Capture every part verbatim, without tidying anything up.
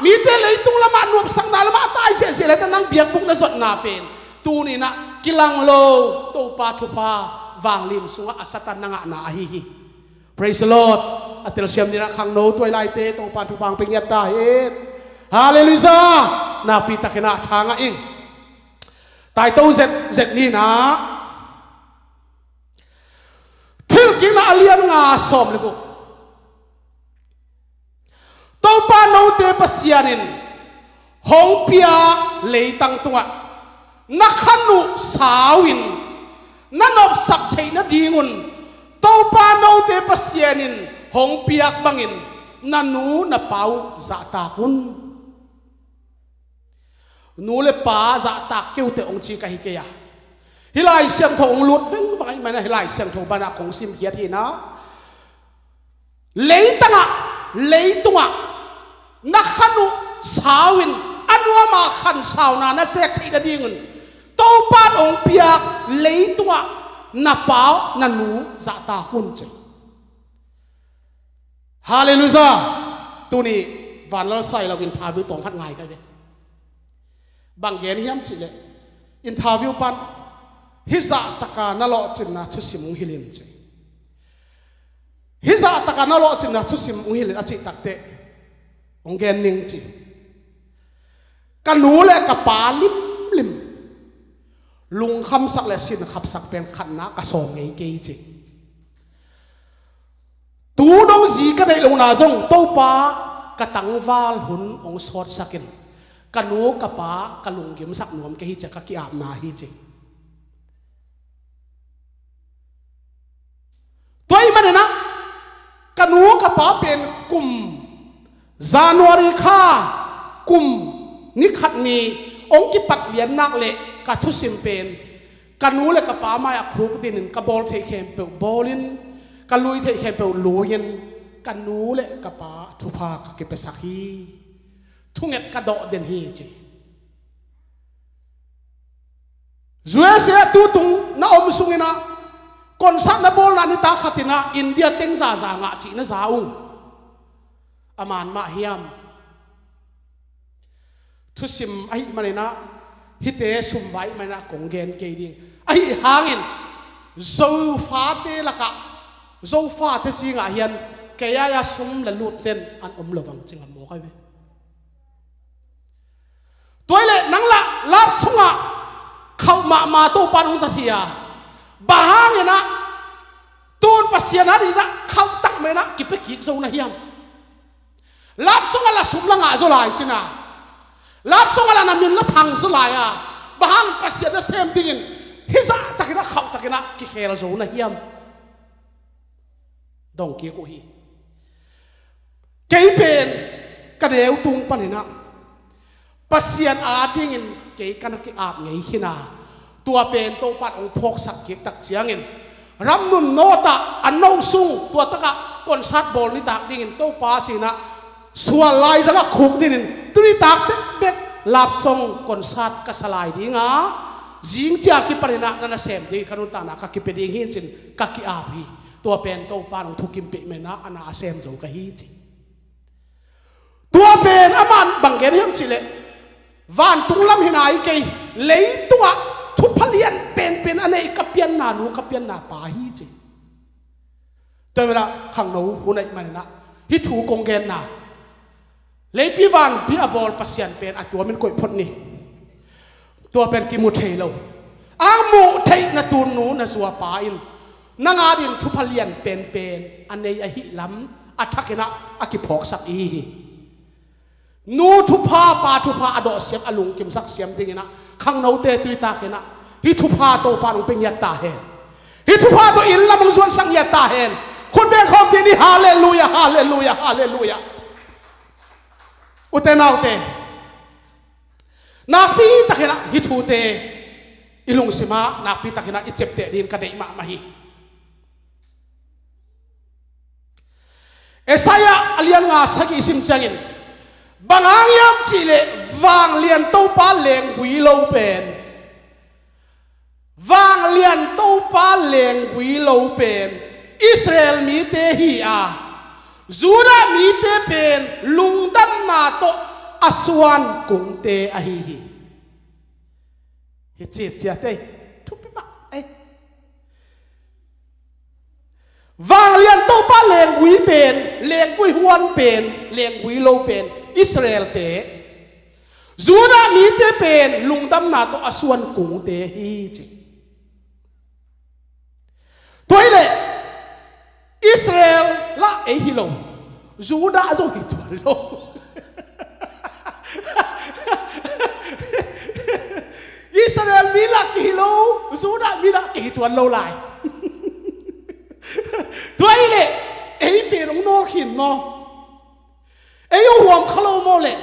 Mite leitung lamah nuamsakna lamah a tai ziahziah le ta nang biakbuk na zotna pen tuni-in ah kilang lo Topa thupha vanglian sungah a satan na ngahna ahi hi. Praise the Lord. A telsiam dingin ah khangno tuailaite Topa thupha hong pia ngiat ta hen. Halleluiah. Nakpi takin ah tha ngah ing. Taito zetzet ni-in ah Thilkikna a lian nga sawm le guk. Topa note Pasian in hong piak leitang tungah na khan uh sau-in na nopsak theih nadingun Topa note Pasian in hong piak bangin na nu na pa uh zahtak un. Nu le pa zahtak kei uh teh hong ci ka hi kei a. Hih Lai Siangtho hong lut vengvang ahih manin ah hih Lai Siangtho banah kong simkhiat hi-in ah, leitangah, leitungah na khan uh sau-in a nuam a khan sauna na sek theih nadingun Topa in hong piak leitungah na pa uh na nu zahtak un ci. Halleluiah. Tuni vanlal sai lo interview tawm khat ngai ka ve. Bang gen hiam cihleh interview pan hih zahtaka na lawhcinna thusim hong hilh in ci. Hih zahtaka na lawhcinna thusim hong hilh in a cih takteh hong gen ning ci. Ka nu le ka pa limlim lungkhamsak le sinkhapsak pen khatna ka sawm ngei kei ci. Tu dong zi ka neih lohna zong Topa ka tangval hun hong sawtsakin ka nu ka pa ka lunggimsak nuam kei hi ci a ka ki-apna hi ci. Tua ahih manin ah ka nu ka pa pen kum January kha kum ni khat ni hong kipat lian nak leh ka thusim pen ka nu le ka pa mai-ah khukdinin ka bawl theih khempeuh bawlin ka lui theih khempeuh lui-in ka nu le ka pa thupha ka kipiasak hi. Thunget ka dawh den hi ci. U S A tutung na om sungin ah concert na bawlna nitak khatin ah India teng zaza ngah cih na za ung. A man mah hiam? Thusim ahih manin ah hihte sumvai ahih manin ah kong gen kei ding. Ahi hangin Zofate lakah Zofate singah hian kei a sum le lut ten an om lo vang ci ngam maw kai ve. Tua ahih leh nang lah lap sungah khauh mahmah Topa in hong zat hi a, bang hangin ah tun Pasian a ding zah khauh tak mai-in ah kipia kik zo na hiam? Lap sungah lah sum la ngah zaw lai cin a, lap sungah lah na min la thang zaw lai a, bang hangin Pasian nasem dingin hih zah takin ah khauh takin ah kikhel zo na hiam? Dong kik uh hi. Kei pen ka neu tung panin ah Pasian a dingin kei ka na ki-ap ngei khin a, tua pen Topa in hong phawksak kik tak ciangin Ramnun North ah a no sung tua takah concert bawl nitak dingin Topa ci-in ah sual laizangah khukdinin tuni tak bekbek lap song concert ka sa lai ding a, zing ciang kipanin ah na nasem ding ka nuntakna ka kipia ding hi cin ka ki-ap hi. Tua pen Topa in hong thukimpih manin ah a na a sem zo ka hi ci. Tua pen aman bang gen hiam cihleh vantung lam hi nai kei, leitungah thupha lian penpen a nei ka pianna nu ka pianna pa hi ci. Tua manin ah khangno hun ahih manin ah hih thu kong genna, leipi vanpi a bawl Pasian pen a tuamin koih phot ni. Tua pen kimu thei lo. A muh theih na tun nu na zua pa in nang a dingin thupha lian penpen a nei ahih lam a thakin ah a kiphawksak i hi hi. Nu thupha pa thupha a dawhsiam a lungkimsak siam dingin ah khangnote tuni takin ah hih thupha Topa in hong pia ngiat ta hen. Hih thupha tawh inn lam hong zuansak ngiat ta hen. Khut beng khawm ding ni. Halleluiah, halleluiah, halleluiah. Ute naute, nakpi takin ah hih thute i lungsim ah nakpi takin ah i ciapteh dingin ka deih mahmah hi. Isaiah a lian nga sagih i sim ciangin bang hang hiam cihleh vanglian Topa lenggui lo pen, vanglian Topa lenggui lo pen Israel mite hi a, Judah mite pen lungdamna tawh a suan kungte ahi hi. Hi citciat ei. Thupi mah ei. Vanglian Topa lenggui pen, lenggui huan pen, lenggui lo pen Israel-te, Judah mite pen lungdamna tawh a suan kungte hi ci. Tua hi leh Israel lah ei hi lo, Judah zong hi tuan lo. Israel mi lah kihi lo, Judah mi lah kihi tuan lo lai. Tua hi leh ei pen hong nawl khin maw? Ei hong huam kha lo maw leh?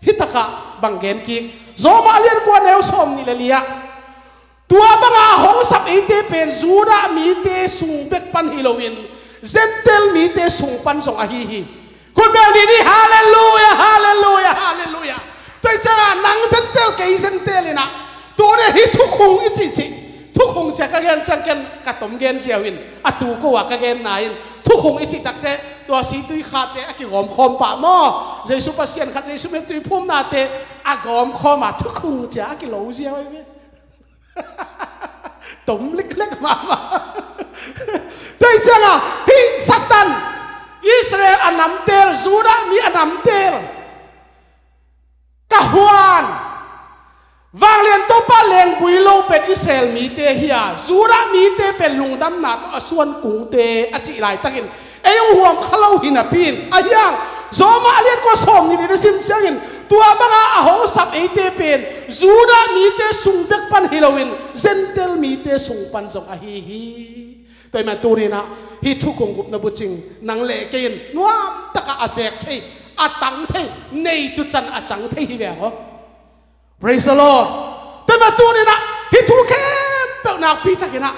Hi takah bang gen kik, Roma a lian kua neu sawm nih le li ah, tua banga hong sap eite pen Judah mite sung bek pan hi loin Gentile mite sung pan zong ahi hi. Khut beng dih ni. Halleluia, halleluia, halleluia. Tua hi ciangah nang Gentile kei Gentile inah, tuni hih thukhung i cihcih, thukhung cia ka gen ciang ken ka tom gen ziau in, a tu ko ah ka genna in, thukhung i cih takte tua si tui khate a kigawmkhawm pah maw? Jesu Pasian khat, Jesu mi tuiphumnate a gawmkhawm a thukhung cia a kilo ziau ahi ve. Tom liklek mahmah. Tua hi ciangah hih Satan, Israel a namtel, Judah mi a namtel, ka huan, vanglian Topa lenggui lo pen Israel mite hi a, Judah mite pen lungdamna tawh a suan kungte a cih laitakin ei hong huam kha lo hi napi in, ahi hang Roma a lian kua sawm nih le li sim ciangin, tua banga a hong sap eite pen Judah mite sung bek pan hi loin Gentile mite sung pan zong ahi hi. Tua hi man tuni inah hih thukhung gupna bucing nang le kei in nuam takah a sek thei, a tang thei, nei tucan a cang thei hi ve aw. Praise the Lord. Tua hi man tuni inah hih thu khempeuh nakpi takinah,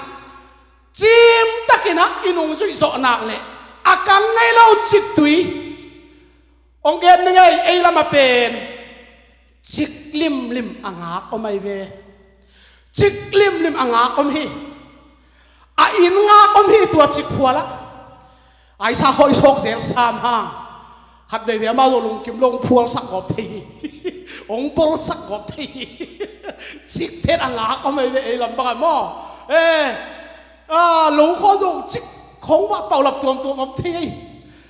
cim takinah i nungzuih zawh nak leh a kang ngei lo ciktui. Hong gen ni ngei, ei lamah pen cik limlim a ngak om ahi ve. Cik limlim a ngak om hi. A inn ngak om hi tua cik phualah. Aisa khawi sawk zel sam hang. Khat veivei amau lo lungkim lo hong phualsak gawp thei hi. Hong bolsak gawp thei hi. Cik phet a ngak om ahi ve ei lam bangah maw? Eh, a, lo khaw zong cik khong mah paulap tuamtuam om thei hi.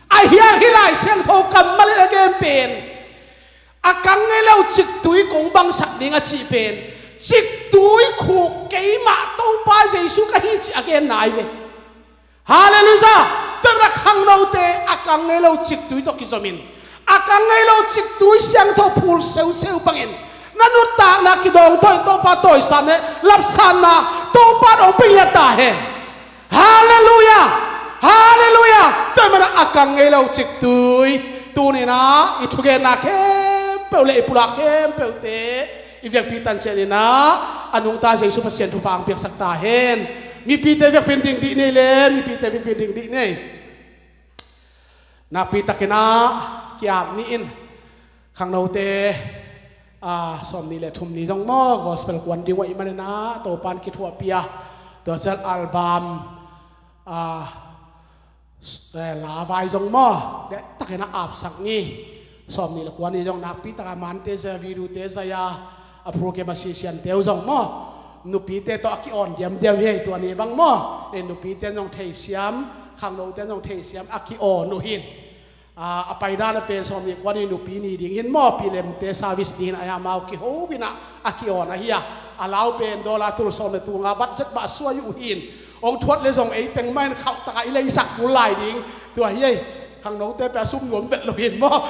Ahi hang hih Lai Siangtho kammal in a gen pen, a kang ngei lo ciktui kong bangsak ding a cih pen, ciktui khuk keimah Topa Jesu ka hi cih a genna ahi ve. Halleluiah. Tua hi a khangnote a kang ngei lo ciktui tawh kizomin, a kang ngei lo ciktui siangtho phul seuseu bangin na nuntakna kidawngtawi, Topa tawisan le lapsanna Topa in hong pia ta hen. Halleluiah. Halleluiah. Tua hi a kang ngei lo ciktui, tuni inah i thugenna khempeuh le i pulak khempeuhte i vekpi tan cianinah a nungta Jesu Pasian thupha hong piaksak ta hen. Mipite vekpi in ding dih ni le, mipite vekpi in ding dih ni. Nakpi takinah ki-ap ni in, khangnote, a, sawm nih le thum ni zong maw, gospel kuan ding uh ahih maninah Topa in kithuahpih a, tua ciang album, a, s-, eh, lavai zong maw, deh takinah apsak ni. Sawm nih le kua ni zong nakpi takah mante zai a, video te zai a, a program a sisiante uh zong maw, nupite tawh a ki-awn diamdiam hi. Tua ni bang maw, eh, nupite zong theisiam, khangnote zong theisiam a ki-awn uh hin. A, a paidan a pen sawm nih kua ni nupi ni ding hin maw, pilemte service ding hin a, amau kiho inah a ki-awn ahi a. A lau pen dollar tul sawm le tul nga budget mah suai uh hin. Hong thuat le zong ei teng mah in khauh takah i leisak kul lai ding. Tua hi ei, khangnote pen a sum nuam vet lo hin maw,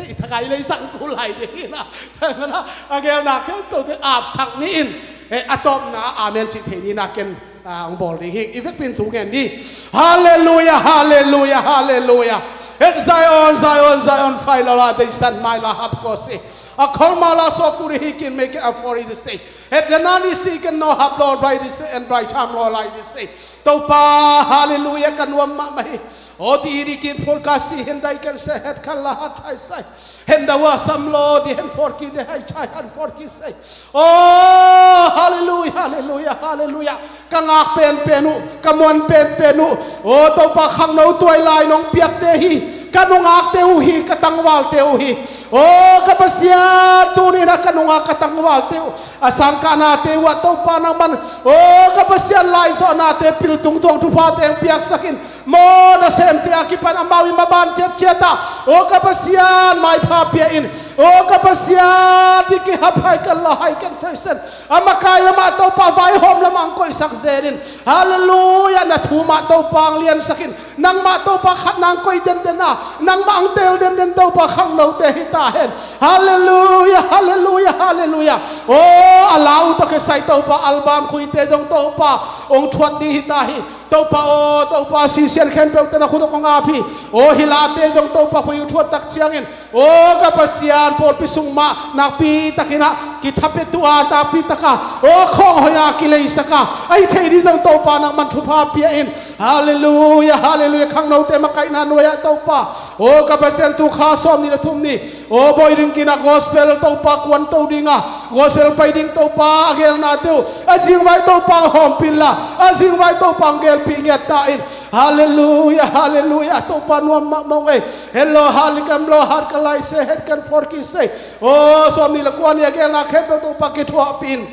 ei takah i leisak kul lai ding hinah. Tua hi manah a gelna khempeuhte apsak ni in, eh, a tawpna amen cih thei ni inah ken, ah, hong bawl ding hi. I vekpi in thu ngen ni. Halleluiah, halleluiah, halleluiah. Het Zion, Zion, Zion, failala deisan maila hapkosi. A khong mala sokuri hikin make a fori disi. Het denani sikin no hap lo rai disi and rai tham lo lai disi. Topa, halleluiah, ka nuam mahmah hi. O di iri kin forkasi hendai ken se het kala hatai sai. Henda wa sam lo di hen forki de hai chai han forki sai. Oh, halleluiah, halleluiah, halleluiah. Ka ngak penpen uh, ka muan penpen uh. Oh, Topa, khangno tuai lai nong piakte hi. Ka nungakte uh hi, ka tangvalte uh hi. Aw ka Pasian, tuni-in ah ka nungak ka tangvalte uh, a sangkahnate uh ah Topa nangman, aw ka Pasian, laizawhnate pil tungtuang thuphate hong piaksak in. Maw nasemte a kipan amau i maban ciatciat ah, aw ka Pasian, maipha pia in. Aw ka Pasian, i kihap hai kan la hai kan thei sen. A makai lamah Topa vaihawm lamah hong koihsak zen in. Halleluiah. Na thu mah Topa hong liansak in. Nangmah Topa khatna hong koih denden a, nangmah hong teel denden Topa khangnote hi ta hen. Halleluiah, halleluiah, halleluiah. Aw a lau tawh kisai Topa album khuite zong Topa hong thuat ding hi ta hi. Topa aw, Topa, sisian khempeuhte na khut ah kong ap hi. Aw hi late zong Topa khui uh thuat tak ciangin, aw ka Pasian, pawlpi sung mah nakpi takin ah kithapetu a, nakpi taka aw khawng hoih a kileisak a, a hi thei ding zong Topa nangman thupha pia in. Halleluiah, halleluiah. Khangnote makaihna nuai-ah Topa, aw ka Pasian, tu kha sawmnih le thum ni, aw bawi ding kina gospel Topa kuanto dinga, gospel pai ding Topa a gelnate uh a zingvai Topa hong hawmpih inla, a zingvai Topa hong gelpih ngiat ta in. Halleluiah, halleluiah. Topa nuam mahmah ung ei. Hello, halikam lo, hat ka lai se, het kan for ki se. Aw sawmnih le kua ni a gelna khempeuh Topa kithuahpih in.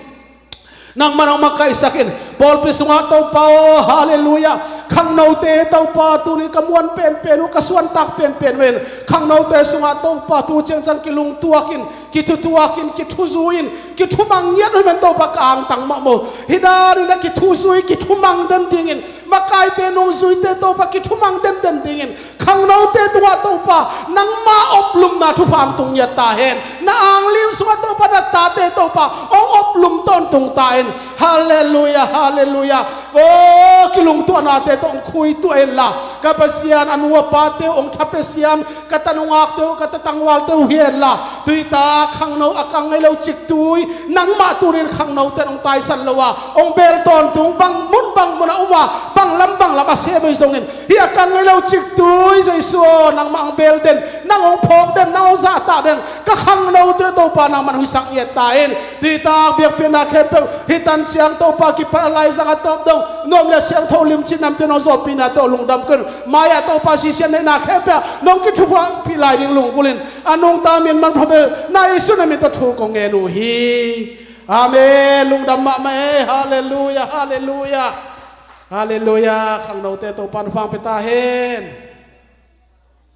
Nangman hong makaihsak in. Pawlpi sungah Topa aw, halleluiah. Khangnote Topa tuni ka muan penpen uh, ka suantak penpen uh in. Khangnote sungah Topa tu ciangciang kilungtuak in, kithutuak in, kithuzui in, kithumang ngiat uh hi men Topa ka angtang mahmah uh. Hi danin ah kithuzui, kithumang den dingin, makaite nungzuite Topa kithumang denden dingin, khangnote tungah Topa nangma oplumna thupha hong tung ngiat ta hen. Na anglim sungah Topa na tate Topa hong oplum tawntung ta in. Halleluiah, halleluiah. Aw kilungtuahnate tawh hong khuituah inla, ka Pasian, a nu a pate uh hong thapia siam, ka ta nungakte uh, ka ta tangvalte uh hi henla, tuitak khangno a kang ngei lo ciktui nangmah tuni-in khangnote in hong taisan lo a, hong beel tawntung, bang mun bang mun a um a, bang lam bang lam a sem uh hi zongin, hih a kang ngei lo ciktui Jesu aw, nangmah hong beel den, nang hong phawk den, nang hong zahtak den, ka khangnote Topa nangman huisak ngiat ta in. Tuitak biakpiakna khempeuh hih tan ciang Topa kipan a laizang a tawp dong, nuam le siangtho limci namte in hong zawhpihnate uh lungdam kei un. Mai-ah Topa sisian neihna khempeuh ah nong kithuahpih lai ding lunggulh in. A nungta min manpha bel na Jesu na min tawh thu kong ngen uh hi. Amen. Lungdam mahmah ei. Halleluiah, halleluiah. Halleluiah. Khangnote Topa in hong pia ta hen.